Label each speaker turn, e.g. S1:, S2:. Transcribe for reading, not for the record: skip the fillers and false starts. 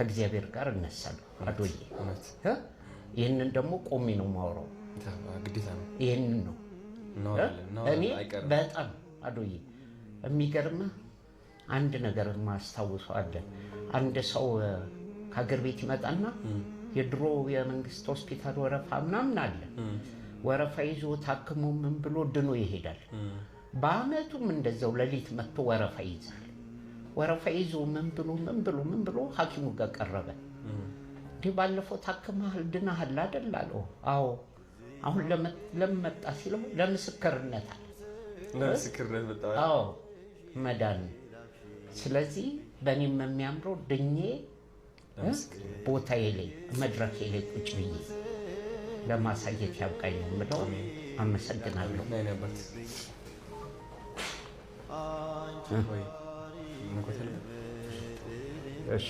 S1: ከእግዚአብሔር ጋር እነሳለሁ። አዶዬ፣
S2: እውነት።
S1: እ? ይህንን ደግሞ ቆሜ ነው የማወራው።
S2: ግዴታ ነው።
S1: ይህንን ነው።
S2: እናወራለን፣
S1: እኔ
S2: እናወራለን፣ አይቀርም።
S1: በጣም አዶዬ፣ የሚገርምህ አንድ ነገር ማስታውሰው አለ። አንድ ሰው ከሀገር ቤት ይመጣና የድሮ የመንግስት ሆስፒታል ወረፋ ምናምን አለ። ወረፋ ይዞ ታክሞ ምን ብሎ ድኖ ይሄዳል። በአመቱም እንደዛው ሌሊት መጥቶ ወረፋ ይይዛል። ወረፋ ይዞ ምን ብሎ ምን ብሎ ምን ብሎ ሐኪሙ ጋር ቀረበ። እንዲህ ባለፈው ታክመሃል ድናሃል አይደል አለው። አዎ። አሁን ለምን መጣ ሲለው ለምስክርነት አለ።
S2: ለምስክርነት መጣ።
S1: አዎ፣ መዳን። ስለዚህ በእኔም የሚያምረው ድኜ ቦታዬ ላይ፣ መድረኬ ላይ ቁጭ ብዬ ለማሳየት ያብቃኝ ነው የምለው። አመሰግናለሁ።
S2: ናይ አባት ወይ መግባት አለብን።
S1: እሺ።